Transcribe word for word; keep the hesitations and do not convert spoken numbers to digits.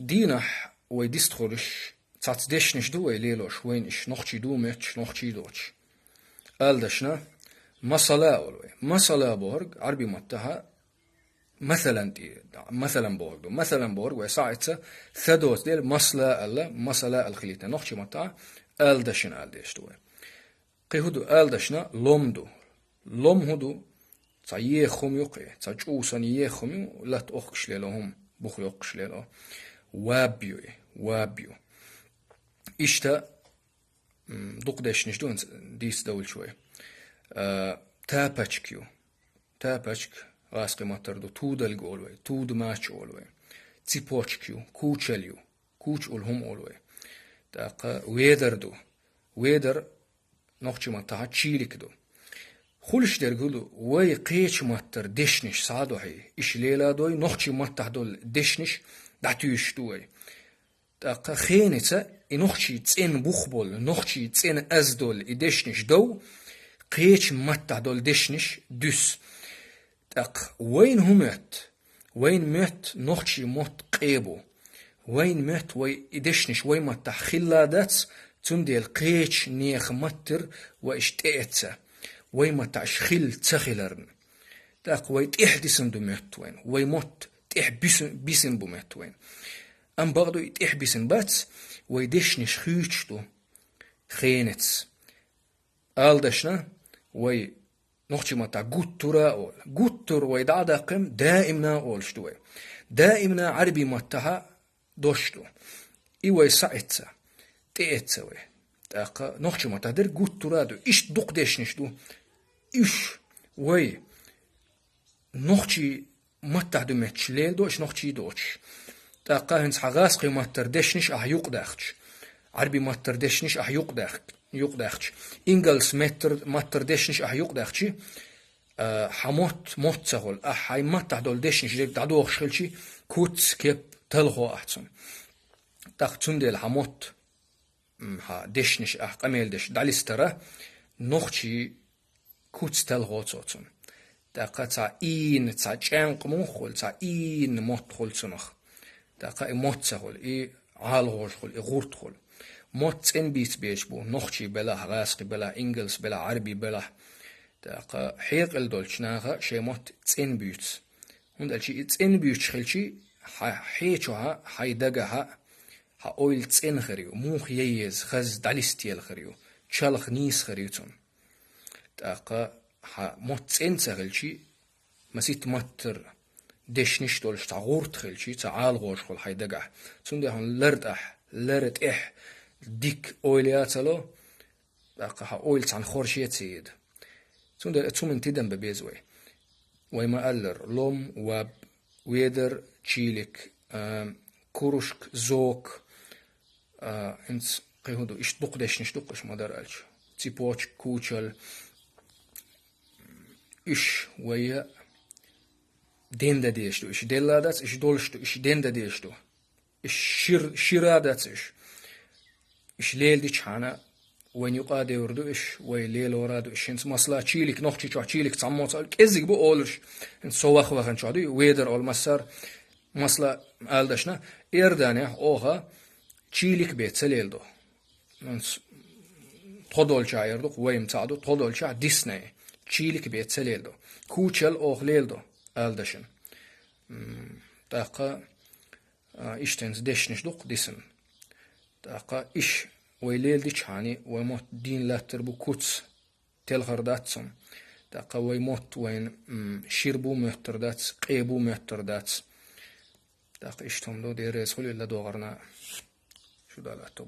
Дийнахь вай дистхурш цац дешнаш ду вай лелош, вайна иш нохчий ду моьтташ, нохчий доцуш. Ала дашна, масала олу вай. Масала бохург Ӏарби маттахьа масалан тӀе, масалан бохург ду. Масалан бохург вай саӀица са доцу дела масла аьлла, масала аьлла хилийта. Нохчий маттахьа ала дашна ала деш ду вай. Кхин хӀун ду ала дашна, лом ду. Лом хӀун ду? Цхьа еха хӀума ю кхин, цхьа чӀу санна еха хӀума ю, латта охкуш лело хӀума, бух йоккхуш лело. Ваб ю и, ваб ю. Иштта, м, дукха дешнаш ду хӀинца дийца довлуш вай. А, тапочка ю. Тапочка, гӀазкхи маттара ду, тудалг олу вай, туда мача олу вай. Цепочка ю, кучаль ю, куча олу хӀума олу вай. ТӀаккха ведар ду. Ведар нохчий маттахьа чийлик ду. Хуьлуш дерг хӀун ду, вай кхечу маттара дешнаш схьа а дохьий, иш леладой, нохчий маттахь долу дешнаш дӀатуьйсуш ду вай. ТӀаккха хеница и нохчий цӀена бух болу, нохчий цӀена аз долу и дешнаш дов, кхечу маттахь долу дешнаш дуьсу. ТӀаккха вайна хӀун моьтту? Вайна моьтту нохчий мотт къе бу. Вайна моьтту вай и дешнаш вай маттахь хилла дац, цундела кхечу нехан маттара вай иш тӀеэца, вай маттахь иш хилла ца хиларна. ТӀаккха вай тӀехь дисина ду моьтту вайна, вай мотт тӀехь бисина, бисина бу моьтту вайна. Амма бакъду и тӀехь бисина бац, вай дешнаш хуьйцуш ду хенец. Ала дашна, вай нохчий маттахь гуттура а олу. Гуттур вай дӀа а даккхина, даимна а олуш ду вай. Даимна Ӏарби маттахьа дош ду. И вай саӀица, тӀеэца вай. ТӀаккха нохчий маттахь дерг гуттура а ду. Иштта дукха дешнаш ду. Уьш вай нохчий маттахь ду моьттуш леладо, иш нохчий доцуш. ТӀаккха хӀинца хьан гӀазкхи маттара дешнаш ахьа юкъадаьхча, Ӏарби маттара дешнаш ахьа юкъадаьх-, юкъадаьхча, ингалс меттар-, маттара дешнаш ахьа юкъадаьхча, а, хьан мотт, мотт ца хуьлу, ахьа хьайн маттахь долу дешнаш дерг дӀадохуш хилчи, куц, кеп, талхо ахьа цунна. ТӀаккха цундела хьан мотт, м, хьан дешнаш ахьа къамел деш дӀалистара, нохчий куц талхо цо цунна. ТӀаккха цхьа ийна, цхьа чӀенкъа мух хуьлу, цхьа ийна мотт хуьлу цунах. ТӀаккха и мотт ца хуьлу, и гӀалагӀожа хуьлу, и гӀурт хуьлу. Мотт цӀена бийца безаш бу, нохчий белахь, гӀазкхи белахь, ингалс белахь, Ӏарби белахь. ТӀаккха хьекъал долчу наха шайн мотт цӀена буьйцу. ХӀунда аьлча и цӀена буьйцуш хилчи, хьан хье чохь а, хьайн дагахь а, хьан ойла цӀена хир ю, муха ян еза, хаза дӀалистелла хир ю, чалха нийса хир ю цунна. ТӀаккха хьан мотт цӀена ца хилчи, масийтта маттара дешнаш долуш цхьа гӀурт хилчи, цхьа гӀалагӀожа хуьлу хьайн дагахь. Цундела хьуна лар тӀехь, лар тӀехь дика ойла яц ало, тӀаккха хьан ойла цхьаьна хорше а ца еда. Цундела цу хӀуманна тидам бан беза вай. Вай ма-аллара, лом, ваб, ведар, чийлик, а, курушка, зок, а, хӀинца кхин хӀун ду, иштта дукха дешнаш ду-кх уьш ма-дарра аьлча. Цепочка, кучаль, уьш вай дендан дезаш ду, уьш делла дац, уьш долуш ду, уьш дендан дезаш ду. Уьш шир-, шира дац уьш. Уьш леладичхьана, вайн юкъа а девр ду уьш, вай лелора а ду уьш. ХӀинца масала чийлик, нохчийчохь чийлик цхьаммо ца аьлла, кӀеззиг бу олуш. ХӀинца со ваха ваханчохь ду, ведар олу массара, масала ала дашна, Иорданехь оха чийлик бен ца леладо. ХӀинца тхо долчохь эр ду-кх, вай-м цхьаъ ду, тхо долчохь диснай, чийлик бен ца леладо. Кучаль оха леладо, ала дашна. М, тӀаккха, а, иштта хӀинца дешнаш ду-кх дисина. ТӀаккха иш вай леладичхьана, вай мотт дийна латтар бу куц, телхар дац цунна. ТӀаккха вай мотт вайна, м, шир бу моьттар дац, къе бу моьттар дац. ТӀаккха иштта хӀума ду, Дела реза хуьлийла ладогӀарна. Шу Дала аьтто